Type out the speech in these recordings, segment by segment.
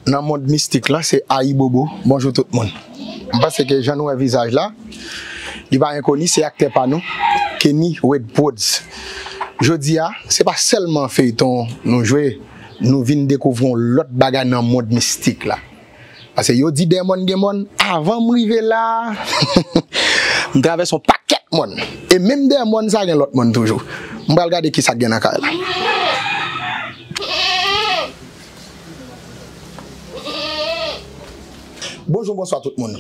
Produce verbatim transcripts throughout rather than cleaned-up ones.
nan mond mistik lan, se Ayibobo. Bonjou tout moun. M panse ke jan nou wè vizaj la, li pa enkoni, se aktè pa nou, Kenny Red Prodz. Jodi a, se pa sèlman feyton nou jwe, nou vin dekouvri yon lòt bagay nan mond mistik la. Paske yo di dèyè mòn gen mòn, avan m rive la, m travèse yon pakèt mòn. E menm dèyè mòn sa gen lòt mòn toujou. M pral gade kisa k gen nan kay la. Bonjou, bonswa tout moun.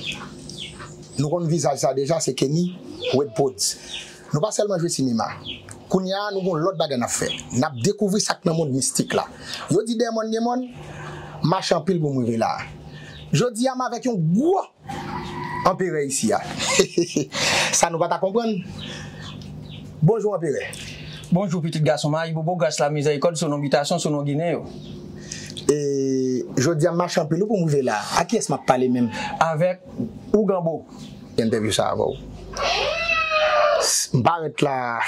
Nou konn vizaj sa deja, se Kenny Red Prodz. Nou pa sèlman jwe sinema. Kounye a, nou gon lòt bagay n ap fè. N ap dekouvri sa k nan mond mistik la. Yo di dèyè mòn gen mòn, mache anpil pou m rive la. Jodi a, m avèk yon gwo anperè isi a. Sa nou pa ta konprann. Bonjou, anperè. Bonjou, pitit gason m, Ayibobo, gras, lamizèrikòd, sou non bitasyon, sou non Ginen yo. E jodi a, m mache anpil wi pou m rive la. A kiyès m ap pale menm? Avèk Ouganbo. Entèvyou sa avè w. S-, m parèt la,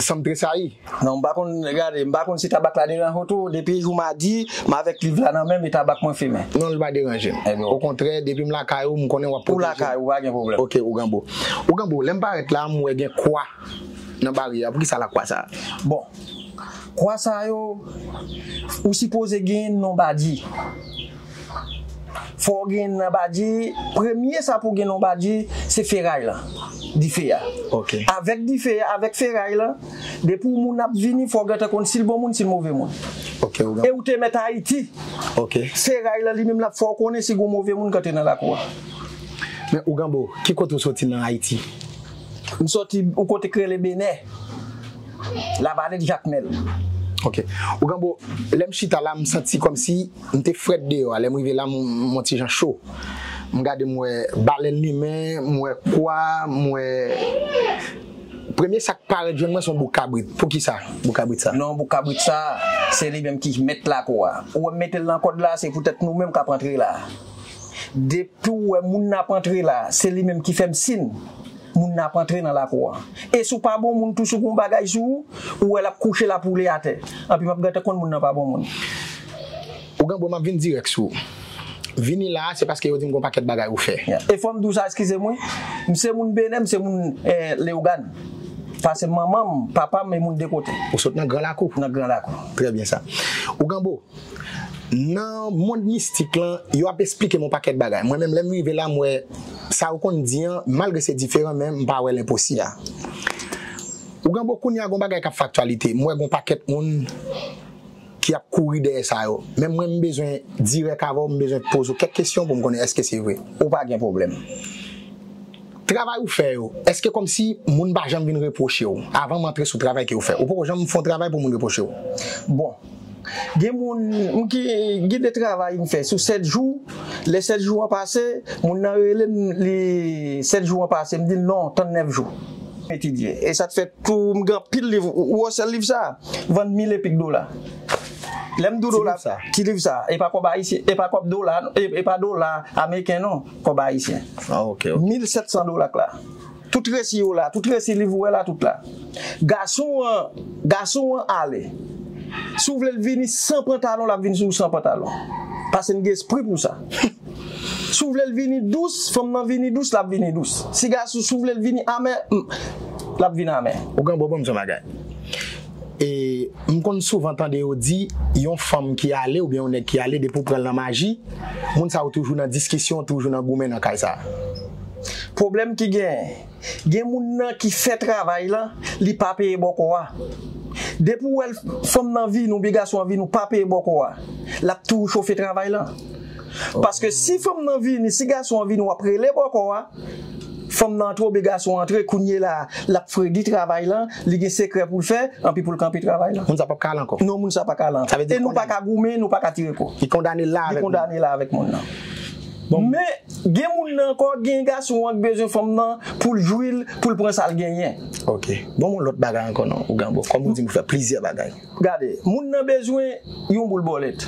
san m tresayi. Non, m pa konn, gade, m pa konn si tabak la deranje w tou. Depi jou madi, m avèk liv la nan men m e tabak mwen fimen. Non, li pa deranje m. Ebyen, okontrè, depi m lakay ou, m konnen w ap pwoteje m. Ou lakay ou, pa gen pwoblèm. Ok, Ouganbo. Ouganbo, lè m parèt la, m wè gen kwa nan baryè a. Poukisa lakwa sa? Bon, kwa sa yo, ou sipoze gen non badi. Fò w gen nan badi, premye sa pou w gen nan badi, se feray lan, dife a. Ok. Avèk dife a, avèk feray lan, depi w moun ap vini, fò w gentan konn si l bon moun, si l move moun. Ok, Ouganbo. E ou te mèt Ayiti. Ok. Feray lan li menm l ap fè w konnen si gon move moun k antre nan lakou a. Men Ouganbo, ki kote w soti nan Ayiti? M soti yon kote k rele Benè. Lavalin, Jakmèl. Ok. Ouganbo, lè m chita la, m santi kòmsi m te frèt deyò a. Lè m rive la, m, m yon ti jan cho. M gade, m wè balèn limen, m wè kwa, m wè, premye sa k parèt jwenn mwen, se yon bouk kabrit. Poukisa bouk kabrit sa? Non, bouk kabrit sa, se li menm ki mèt lakou a. Ou wè m mete l nan kòd la, se poutèt nou menm k ap antre la. Depi w wè moun nan ap antre la, se li menm ki fè m siy. Moun nan ap antre nan lakou an. E si w pa bon moun tou, si w gen yon bagay sou ou, ou wè l ap kouche, l ap woule atè. Anpi m ap gentan konn moun nan pa bon moun. Ouganbo, m ap vin dirèk sou ou. Vini la a, se paske yo di m gen yon pakèt bagay ou fè. Yeah. E fò m di w sa, eskize m wi. M se moun Benè, m se moun, eh, Leyogàn. Paske manman m, papa m, e moun de kote. Ou sot nan Gran Lakou? Nan Gran Lakou. Trè byen sa. Ouganbo, nan mond mistik lan, yo ap esplike m yon pakèt bagay. Mwen menm, lè m rive la, m wè sa yo konn di an, malgre se diferan, men m pa wè l enposib. Ouganbo, kounye a, gon bagay k ap fè aktyalite. M wè gon pakèt moun ki ap kouri dèyè sa yo. Men mwen, m bezwen dirèk avè w, m bezwen poze w kèk kesyon pou m konnen èske se vre. Ou pa gen pwoblèm. Travay ou fè yo, èske kòmsi moun pa janm vin repwoche w avan m antre sou travay ke ou fè? Ou poko janm fè yon travay pou moun repwoche w? Bon, gen moun, m ki, gen de travay m fè sou sèt jou, lè sèt jou an pase, moun nan rele m, li, sèt jou an pase, m di l non, tann nèf jou. M etidye. E sa t fè tou, m gen anpil liv. Ou, ou wè sèl liv sa, vann mil e pik dola. Lè m di w dola, ti liv sa, e pa kòb ayisyen, e pa kòb dola, e, e pa dola ameriken non, kòb ayisyen. Ah, ok, ok. Mil sèt san dola k la. Tout resi yo la, tout resi liv ou wè la, tout la. Gason an, gason an ale. Si w vle l vini san pantalon, l ap vin sou ou san pantalon. Paske n gen espri pou sa. Si w vle l vini dous, fanm nan vini dous, l ap vini dous. Si gason, si w vle l vini amè, m, l ap vin amè. Ouganbo, ban m di w yon bagay. E m konn souvan tande yo di, yon fanm ki ale oubyen yon nèg ki ale, depi w pran l nan maji, moun sa yo toujou nan diskisyon, toujou nan goumen nan kay sa. Pwoblèm ki genyen, gen moun nan ki fè travay lan, li pa peye bòkò a. Depi w wè l, fanm nan vini oubyen gason an vini, ou pa peye bòkò a, l ap toujou chofe travay lan. Paske si fanm nan vini, si gason an vini, w ap rele bòkò a, fanm nan antre oubyen gason an antre, kounye la, l ap fredi travay lan, li gen sekrè pou l fè, anpi pou l kanpe travay lan. Moun sa p ap ka ale ankò? Non, moun sa pa ka ale ankò. Sa vle di e nou pa ka goumen, nou pa ka tire kò. Li kondane la avèk moun. Li kondane la avèk moun nan. Bon. Men, gen moun nan ankò, gen gason an k bezwen fanm nan pou l jwi l, pou l pran sa l genyen. Ok. Bon, yon lòt bagay ankò non, Ouganbo. Kòm ou di m, ou fè plizyè bagay. Gade, moun nan bezwen yon boul bòlèt.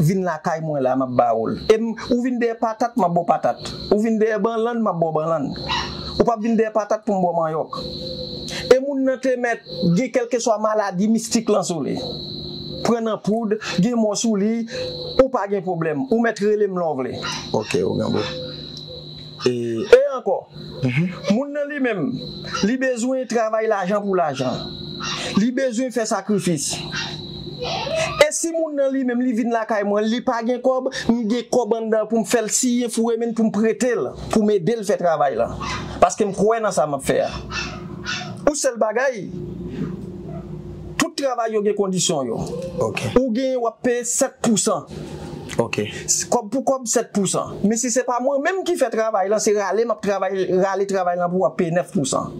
Vin lakay mwen la, m ap ba ou l. E m, ou vin dèyè patat, m ap ba w patat. Ou vin dèyè banlann, m ap ba w banlann. Ou p ap vin dèyè patat pou m ba w manyòk. E moun nan te mèt gen kèlkeswa maladi mistik lan sou li. pran nan poud, gen mò sou li, ou pa gen pwoblèm. Ou mèt rele m lè w vle. Ok, Ougan Bo. E ankò, moun nan li menm, li bezwen travay lajan pou lajan. Li bezwen fè sakrifis. E si moun nan li menm, li vin lakay mwen, li pa gen kòb, m gen kòb anndan pou m fè l siyen foure men pou m prete l, pou m ede l fè travay la. Paske m kwè nan sa m ap fè a. Yon sèl bagay, tout travay yo gen kondisyon yo. Ok. Ou genyen w ap peye sèt pousan. Ok. Kòb pou kòb, sèt pousan. Men si se pa mwen menm ki fè travay lan, se rale m ap travay, rale travay lan pou w ap peye nèf pousan.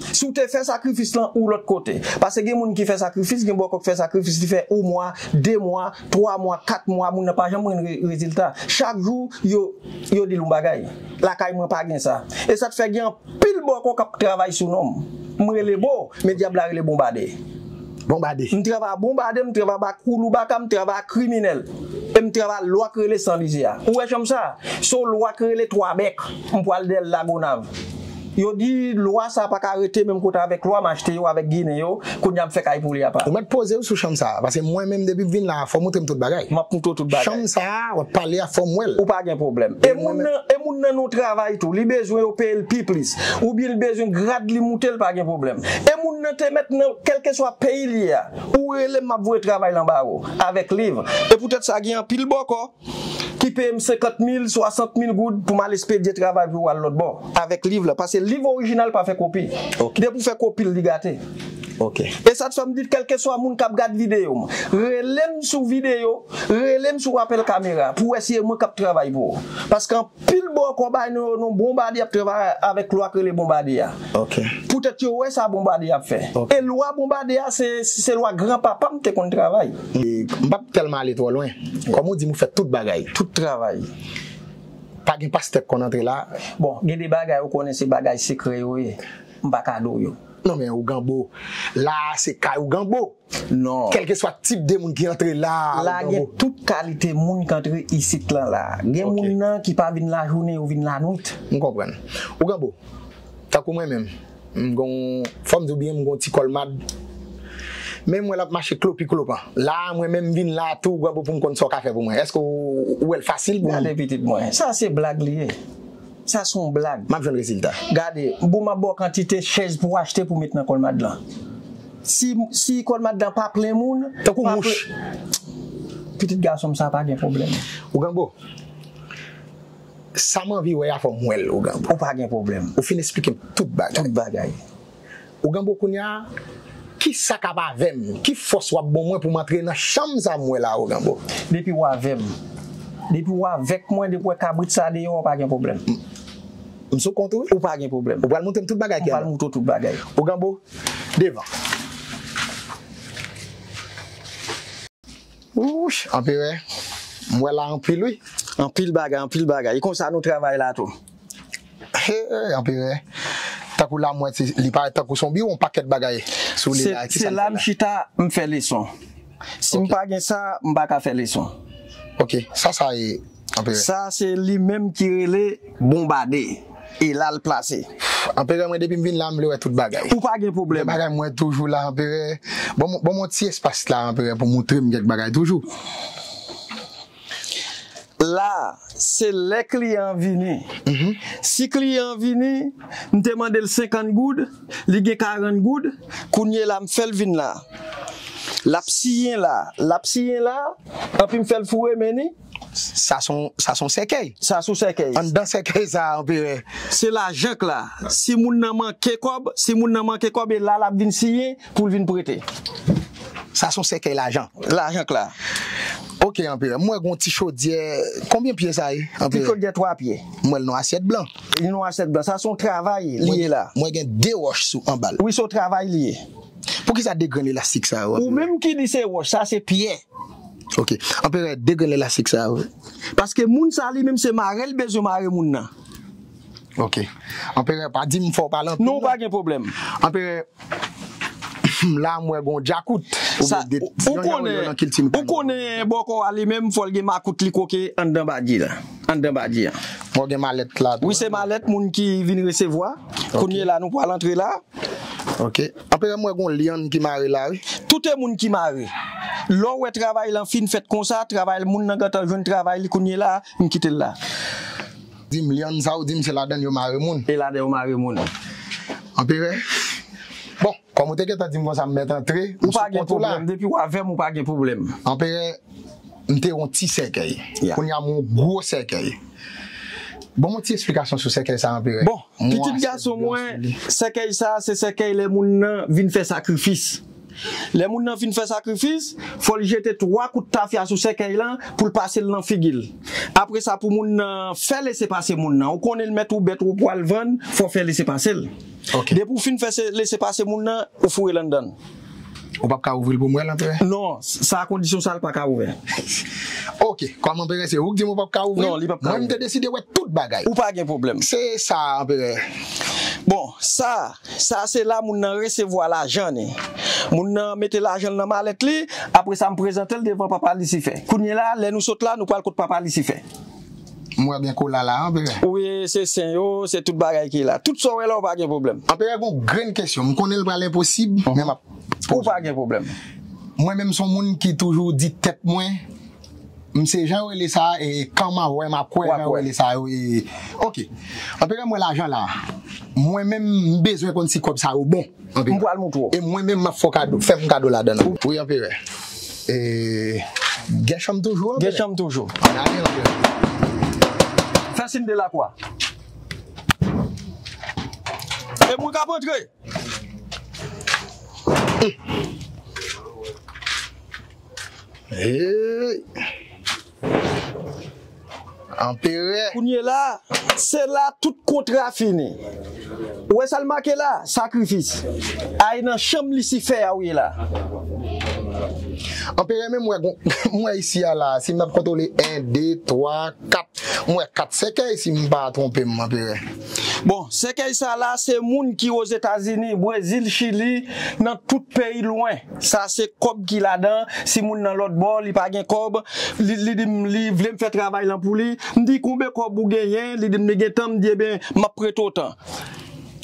Si w te fè sakrifis lan ou lòt kote. Paske gen moun ki fè sakrifis, gen bòkò k fè sakrifis, li fè yon mwa, de mwa, twa mwa, kat mwa, moun nan pa janm jwenn re-, rezilta. Chak jou, yo, yo di l yon bagay. Lakay mwen pa gen sa. E sa k fè gen anpil bòkò k ap travay sou non m. M rele Bo, men dyab la rele Bonbade. Bonbade. M travay Bonbade, m travay ak Kouloubaka, m travay ak kriminèl. E m travay lwa k rele San Lizye a. Ou wè chanm sa? Se yon lwa k rele Twa Bèk. M pral dèyè l Lagonav. Yo di lwa sa pa ka rete menm kote avèk lwa m achte yo avèk Ginen yo, kounye a m fè kay pou li apa. Ou mèt poze w sou chanm sa a, paske mwen menm depi m vin la a, fò w montre m tout bagay. M ap montre w tout bagay. Chanm sa a, w ap pale a, fò m wè l. Ou pa gen pwoblèm. E moun nan, e moun nan nou travay tou, li bezwen yo peye l pi plis. Oubyen li bezwen grad li moute, l pa gen pwoblèm. E moun nan te mèt nan kèlkeswa peyi li ye a. Ou rele m, m ap voye travay lan ba ou, avèk liv. E poutèt sa, gen anpil bòkò ki peye m senkant mil, swasant mil goud pou m al espedye travay pou yo al lòt bò, avèk liv la. Paske liv orijinal pa fè kopi. Ok. Depi w fè kopi l, li gate. Ok. E sa t fè m di, kèlkeswa moun k ap gad videyo m, rele m sou videyo, rele m sou apèl kamera, pou w wè si e mwen k ap travay pou ou. Paske anpil bòkò bay nou, nou Bonbade ap travay avèk lwa k rele Bonbade a. Ok. Poutèt yo wè sa Bonbade ap fè. Ok. E lwa Bonbade a, se, se lwa granpapa m te konn travay. E m p ap tèlman ale twò lwen. Kòm ou di m, ou fè tout bagay. Tout travay. Pa gen pastè k konn antre la. Bon, gen de bagay ou konnen se bagay sekrè yo ye. M pa ka di w yo. Non, men Ougan Bo, la a se kay Ougan Bo. Non. Kèlkeswa tip de moun ki antre la a, la gen tout kalite moun k antre isit lan la. Gen moun nan ki pa vin lajounen, yo vin lanwit. M konprann. Ougan Bo, tankou mwen menm, m gon, fò m di w byen, m gon ti kòlmad. Men m wè l ap mache klopi klopan. La a, mwen menm, m vin la a tou, Ougan Bo, pou m konn sa w ka fè pou mwen. Èske w, ou wè l fasil pou mwen? Gade pitit mwen, sa se blag li ye. Sa se yon blag. M ap jwenn rezilta. Gade, bon, m ap ba w kantite chèz pou w achte pou w met nan kòlmad lan. Si, si kòlmad lan pa plen moun, tankou mouch. Pitit gason m sa pa gen pwoblèm. Ougan Bo, sa m anvi wè a, fò m wè l, Ougan Bo. Ou pa gen pwoblèm. Ou fin esplike m tout bagay. Tout bagay. Ougan Bo, kounye a, ki sa k ap avè m? Ki fòs w ap ban mwen pou m antre nan chanm sa m wè la, Ougan Bo? Depi w avè m. Depi w avèk mwen, depi w wè kabrit sa deyò, w pa gen pwoblèm. M sou kont ou wi. Ou pa gen pwoblèm. Ou pral montre m tout bagay ki anndan. M pral montre w tout bagay. Ougan Bo, devan. Wouch, Anperè, m wè la anpil wi. Anpil bagay, anpil bagay. E konsa nou travay la tou. Hey, Anperè, tankou la m wè se, li parèt tankou se yon biwo, yon pakèt bagay sou li la. Se la m chita, m fè leson. Si m pa gen sa, m pa ka fè leson. Ok, sa sa ye, Anperè? Sa se li menm ki rele Bonbade. E la l plase. Anperè, mwen depi m vin la, m vle wè tout bagay. Ou pa gen pwoblèm. Gen bagay mwen toujou la, Anperè. Bon, bon, bon ti espas la, Anperè, pou montre m kèk bagay toujou. La, se lè kliyan an vini. Si kliyan an vini, m te mande l senkant goud, li gen karant goud, kounye la m fè l vin la. L ap siyen la, l ap siyen la, anpi m fè l foure men li. Sa se yon, sa se yon sèkèy. Sa se yon sèkèy. Anndan sèkèy sa a, Anperè. Se lajan k la. Si moun nan manke kòb, si moun nan manke kòb, e la l ap vin siyen pou l vin prete. Sa se yon sèkèy lajan. Lajan k la. Ok, Anperè. M wè gon ti chodyè. Konbyen pye sa ye, Anperè? Ti chodyè twa pye. M wè l nan asyèt blan. Li nan asyèt blan. Sa se yon travay li ye la. M wè gen de wòch sou anba l. Wi, se yon travay li ye. Poukisa de grenn elastik sa yo, Anperè? Ou menm ki di se wòch, sa se pyè. Ok. Anperè, de grenn elastik sa yo. Paske moun sa li menm se mare l bezwen mare moun nan. Ok. Anperè, pa di m fò w pale anpil non. Non, pa gen pwoblèm. Anperè, la m wè gon djakout. Sa, ou konnen, ou konnen bòkò a li menm fò l gen makout li koke anndan badji la. Anndan badji a. Mwen gen malèt la tou. Wi, se malèt moun ki vin resevwa. Ok. Kounye la nou pral antre la. Ok. Anperè, m wè gon lyann ki mare la wi. Tout e moun ki mare. Lè w wè travay lan fin fèt konsa, travay moun nan gentan jwenn travay li kounye la, m kite l la. Di m, lyann sa ou di m se ladann yo mare moun. E ladan yo mare moun. Anperè. Bon, kòm ou te gentan di m konsa m mèt antre, m sou kont ou la. Ou pa gen pwoblèm, depi w avè m, ou pa gen pwoblèm. Anperè, m te yon ti sèkèy. Yeah. Kounye a m yon gwo sèkèy. Bon, yon ti eksplikasyon sou sèkèy sa, Anperè. Bon, pitit gason mwen, sèkèy sa, se sèkèy lè moun nan vin fè sakrifis. Lè moun nan fin fè sakrifis, fò l jete twa kout tafya sou sèkèy lan pou l pase l nan figi l. Apre sa, pou moun nan fè lese pase moun nan. Ou konnen l mèt ou bèt ou pral vann, fò w fè lese pase l. Ok. Depi w fin fè se, lese pase moun nan, ou foure l anndan l. Ou p ap ka ouvri l pou m wè l, Anperè? Non, sa kondisyon sa l pa ka ouvè. Ok, kòm Anperè se ou k di m ou p ap ka ouvri l? Non, li p ap ka ouvri. Mwen, m te deside wè tout bagay. Ou pa gen pwoblèm. Se sa, Anperè. Bon, sa, sa se la moun nan resevwa lajan ni. Moun nan mete lajan l nan malèt li, apre sa m prezante l devan papa Lisifè. Kounye la, lè nou sot la, nou pral kot papa Lisifè. M wè gen kola la, Anperè. Wi, se sen yo, se tout bagay ki la. Tout sa w wè la, ou pa gen pwoblèm. Anperè, gon grenn kesyon. M konnen l pral enposib, men m ap poze. Ou pa gen pwoblèm. Mwen menm, se yon moun ki toujou di tèt mwen, m se jan yo rele sa, e, kan m a wè, m a kwè, jan yo rele sa yo, e, ok. Anperè, m wè lajan la. Mwen menm, m bezwen konn si kòb sa yo bon. Anperè. M pral montre w. E mwen menm, m ap fè w kado, fè m kado ladan l. Wi, Anperè. E, gen chanm toujou, Anperè? Gen chanm toujou. Ann ale, Anperè. Fè siy de lakwa. E mwen k ap antre. Hey! Anperè. Kounye la, se la tout kontra fini. Ou wè sa l make la? Sakrifis. Ay nan chanm Lisifè a ou ye la. Anperè, men m wè gon, m wè isi a la, si m t ap kontwole en, de, twa, kat, m wè kat sèkèy, si m pa twonpe m, Anperè. Bon, sèkèy sa la, se moun ki Ozetazini, Brezil, Chili, nan tout peyi lwen. Sa se kòb ki ladan. Si moun nan lòt bò, li pa gen kòb, li, li di m, li vle m fè travay lan pou li. M di, "Konbe kòb ou genyen?" Li di m, li gen tan. M di, "Ebyen, m ap prete w tan."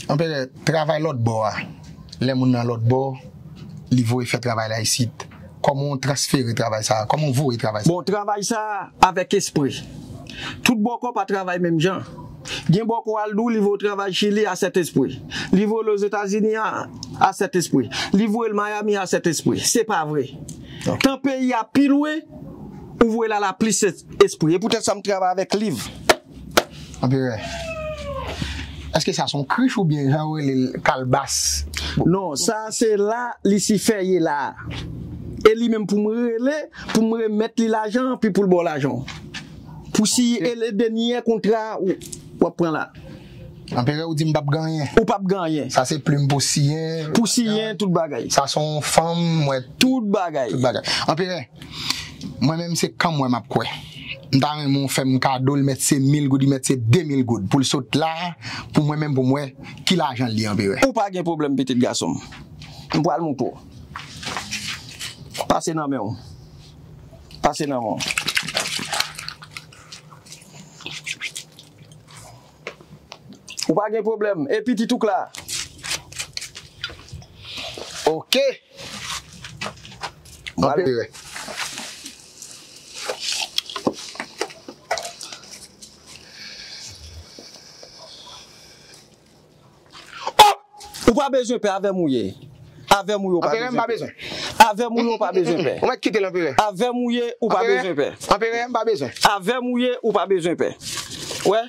Anperè, travay lòt bò a. Lè moun nan lòt bò, li voye fè travay la isit. Kòman w transfere travay sa a? Kòman w voye travay sa a? Bon, travay sa a avèk espre. Tout bòkò pa travay menm jan. Gen bòkò al di w li voye w travay Chili a Sentespri. Li voye l Ozetazini a, a Sentespri. Li voye l Miami a Sentespri. Se pa vre. Ok. Tan peyi a pi lwen, ou voye l al a plis es-, espri. E poutèt sa m travay avèk liv. Anperè. Èske sa se yon krich oubyen jan yo rele l kalbas? Non, sa se la Lisifè ye la. E li menm pou m rele, pou m remèt li lajan, pi pou l ba w lajan w. Pou siyen e le dènye kontra ou, w ap pran la. Anperè, ou di m p ap gen anyen. Ou p ap gen anyen. Sa se plim pou siyen. Pou siyen, tout bagay. Sa se yon fanm, mwen. Tout bagay. Tout bagay. Anperè, mwen menm se kan mwen m ap kwè. M ta renmen w fè m kado l, mèt se mil goud, li mèt se de mil goud. Pou l sot la, pou mwen menm, pou m wè ki lajan l ye, Anperè. Ou pa gen pwoblèm, pitit gason m. M pral montre w. Pase nan men w. Pase nan men w. Ou pa gen pwoblèm. E pitit ou k la? Ok. Anperè. Oh! Ou pa bezwen pè, avè m ou ye. Avè m ou ye, ou pa bezwen pè. Anperè, m pa bezwen. Avè m ou ye, ou pa bezwen pè. Ou mèt kite l, Anperè. Avè m ou ye, ou pa bezwen pè. Anperè, m pa bezwen. Avè m ou ye, ou pa bezwen pè. Wè,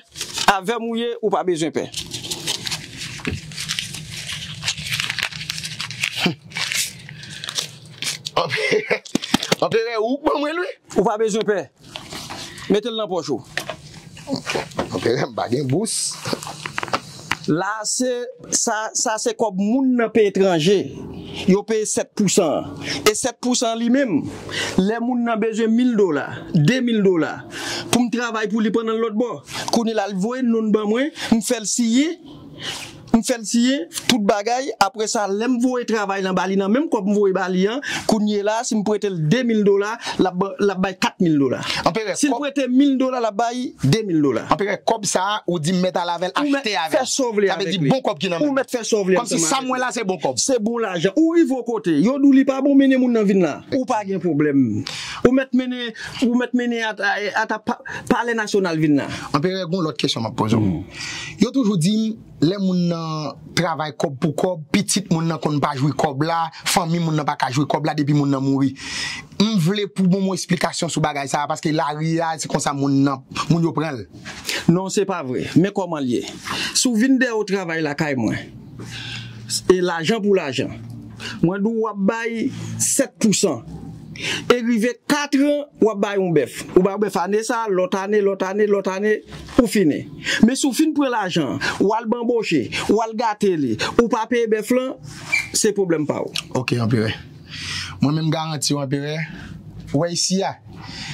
avè m ou ye, ou pa bezwen pè. Anperè, Anperè, ou k ban mwen l, wi. Ou pa bezwen pè. Mete l nan pòch ou. Anperè, m pa gen bous. La, se, sa, sa se kòb moun nan peye etranje. Yo peye sèt pousan an. E sèt pousan an li menm, lè moun nan bezwen mil dola, de mil dola, pou m travay pou li pandan l lòt bò. Kounye la, l voye non l ban mwen, m fè l siyen. M fè l siyen tout bagay. Apre sa, lè m voye travay lan ba li, nan menm kòb m voye ba li an, kounye la, si m prete l de mil dola, l ap ba- l ap bay kat mil dola. Anperè, si l kòb prete mil dola, l ap bay de mil dola. Anperè, kòb sa a, ou di m mèt al avè l, ou mèt achte avè fè l. Sa w vle avè li. Sa vle di bon kòb ki nan men. Ou mèt fè sa w vle ansanm avèk li. Kòmsi sa m wè la, se bon kòb. Se bon lajan. Ou rive yon kote, yo di w li pa bon, mennen moun nan vin la. Ou pa gen pwoblèm. Ou mèt mennen, ou mèt mennen ata, ata pa- Palè Nasyonal vin la. Anperè, gon lòt kesyon m ap poze w. Yo toujou di m, lè moun nan travay kòb pou kòb, pitit moun nan konn pa jwi kòb la, fanmi moun nan pa ka jwi kòb la depi moun nan mouri. M vle pou bon mwen esplikasyon sou bagay sa a, paske lari a, se konsa moun nan, moun yo pran l. Non, se pa vre. Men kòman l ye. Si w vin dèyè w travay lakay mwen, e lajan pou lajan, mwen di w w ap bay sèt pousan. E rive kat an, w ap bay yon bèf. Ou bay yon bèf ane sa, lòt ane, lòt ane, lòt ane, ou fini. Men si w fin pran lajan an, w al banboche, w al gate li, ou pa peye bèf lan, se pwoblèm pa w. Ok, Anperè. Mwen menm garanti w, Anperè, ou wè isi a,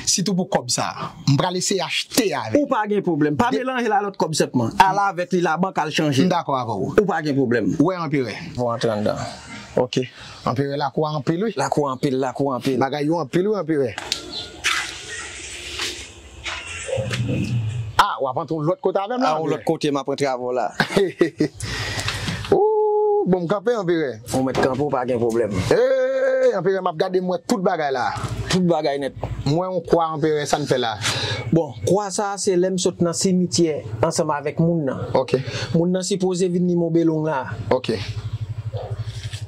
sitou pou kòb sa a, m pral eseye achte avè l. Ou pa gen pwoblèm. Pa melanje l a lòt kòb sèlman. Al avèk li labank, al chanje. M dakò avè w. Ou pa gen pwoblèm. Ou wè, Anperè. Pou antre anndan. Ok. Anperè, lakou a anpil, wi. Lakou a anpil, lakou a anpil. Bagay yo anpil, wi, Anperè. Ah, w ap antre yon lòt kote avè m la, Anperè? Ah, yon lòt kote, m ap antre avè w la. Ooh, bon, m kanpe, Anperè. Ou mèt kanpe, ou pa gen pwoblèm. Hey, Anperè, m ap gade, m wè tout bagay la. Tout bagay nèt. M wè yon kwa, Anperè, sa n fè la? Bon, kwa sa, se lè m sot nan simityè ansanm avèk moun nan. Ok. Moun nan sipoze vin lim yon belong la. Ok.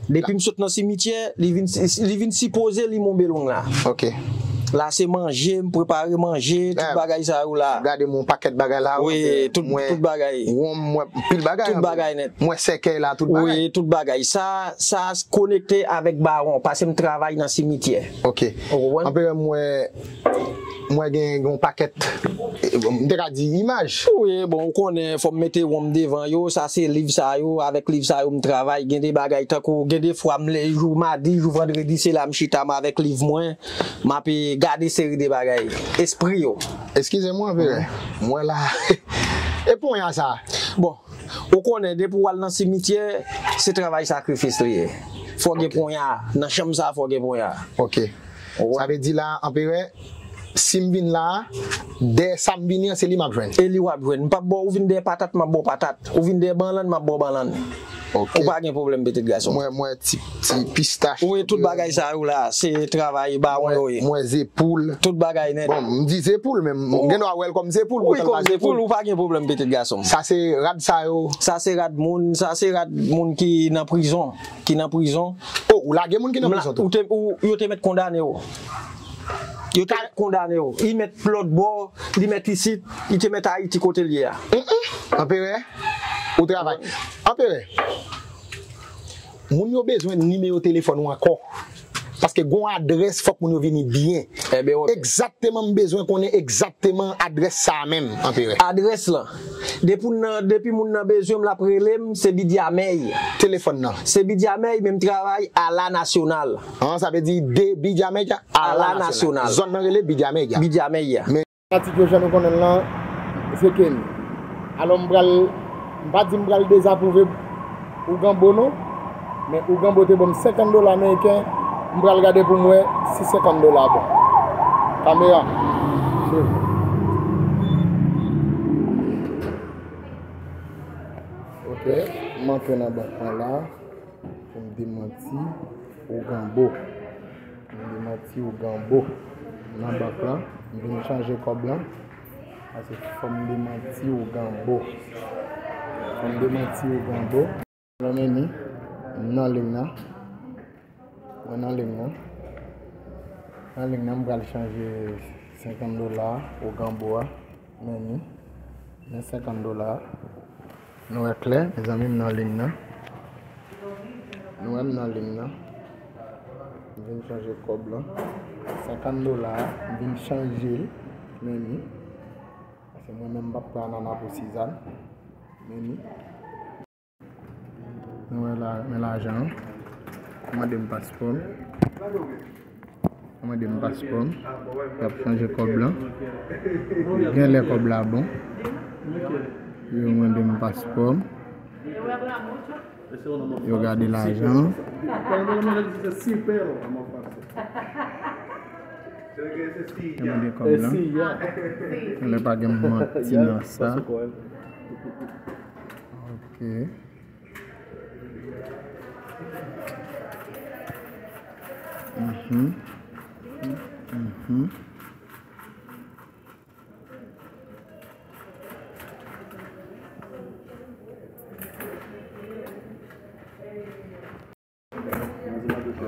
Depi m sot nan simityè, li vin, li vin sipoze lim yon belong la. Ok. La se manje, m prepare manje, tout bagay sa yo la. Gade m yon pakèt bagay la, wi, tout, tout bagay. Wonm, m wè pil bagay. Tout bagay nèt. M wè sèkèy la, tout bagay. Wi, tout bagay. Sa, sa konekte avèk bawon, paske m travay nan simityè. Ok. Ou konprann? Anperè, m wè M wè gen, gen yon pakèt, eh, m te ka di imaj. Wi, bon, ou konnen, fò m mete wonm devan yo, sa se liv sa yo, avèk liv sa yo m travay, gen de bagay tankou, gen de fwa m le jou madi, jou vandredi, se la m chita m avèk liv mwen, m ape gade seri de bagay, espri yo. Eskize mwen, Anperè. M wè la, e ponya sa? Bon, ou konnen, depi w al nan simityè, se travay sakrifis li ye. Fò gen ponya, nan chanm sa, fò gen ponya. Ok. Sa vle di la, Anperè, si m vin la, dèyè sa m vini an, se li m ap jwenn. E li w ap jwenn. M p ap ba w, ou vin dèyè patat, m ap ba w patat. Ou vin dèyè banlann, m ap ba w banlann. Ok. Ou pa gen pwoblèm, pitit gason m. Mwen, mwen, ti, ti pistach. Wi, tout bagay sa yo la, se travay bawon yo ye. Mwen, zepoul. Tout bagay nèt. Bon, m di zepoul, men m gen dwa wè l kòm zepoul. Wi, kòm zepoul, ou pa gen pwoblèm, pitit gason m. Sa se rad sa yo. Sa se rad moun, sa se rad moun ki nan prizon. Ki nan prizon. Oh, ou lage moun ki nan prizon tou? Ou te, ou, yo te mèt kondane w. Yo te mèt kondane w. Li mèt lòt bò, li mèt isit, li te mèt Ayiti kote l ye a. Mm, mm. Anperè, ou travay. Anperè, moun yo bezwen nimewo telefòn ou ankò. Paske gon adrès, fòk moun yo vini byen. Enben, ok. Egzakteman, m bezwen konnen egzakteman adrès sa a menm, Anperè. Adrès lan. Depi moun nan, depi moun nan bezwen m, l ap rele m, se Bidya Mèy. Telefòn nan? Se Bidya Mèy, men m travay a la nasyonal. An, sa vle di de Bidya Mèy a la nasyonal. Zòn nan rele Bidya Mèy a. Bidya Mèy a. Men pratik yo jan nou konnen l lan, se Kenny. Alò m pral, m pa di m pral dezapwouve Ouganbo non, men Ouganbo te ban m senkant dola ameriken, m pral gade pou m wè si senkant dola bon. Kamera, swiv. Ok, m antre nan bank mwen la pou m demanti Ouganbo. M demanti Ouganbo nan bank lan, m vin chanje kòb lan. Paske fò m demanti Ouganbo. Fò m demanti Ouganbo. Alò, men ni, m nan liy nan. Mwen nan liy nan. Nan liy nan, m pral chanje senkant dola Ouganbo a. Men ni, men senkant dola. Nou wè klè, mezanmi, m nan liy nan. Nou wè m nan liy nan. M vin chanje kòb lan. Senkant dola a, m vin chanje l. Men ni. Paske mwen menm, m p ap pran anana pou sizàn. Men ni. Nou wè la, men lajan an. Mande m paspò m. Yo mande m paspò m. Y ap chanje kòb lan. Genlè kòb la bon. Yo mande m paspò m. Yo gade lajan. Yo mande kòb lan. Lè pa gen manti nan sa. Ok. Mhm. Mhm.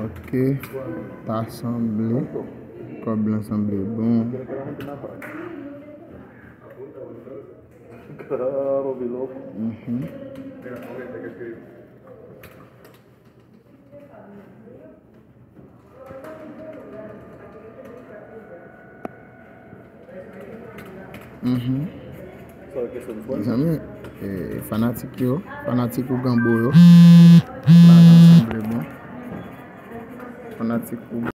Ok, ta sanble. Kòb lan sanble bon. Mhm. Mhm. Mezanmi, eh, fanatik yo, fanatik ougan bo yo, lajan sanble bon. Fanatik ougan.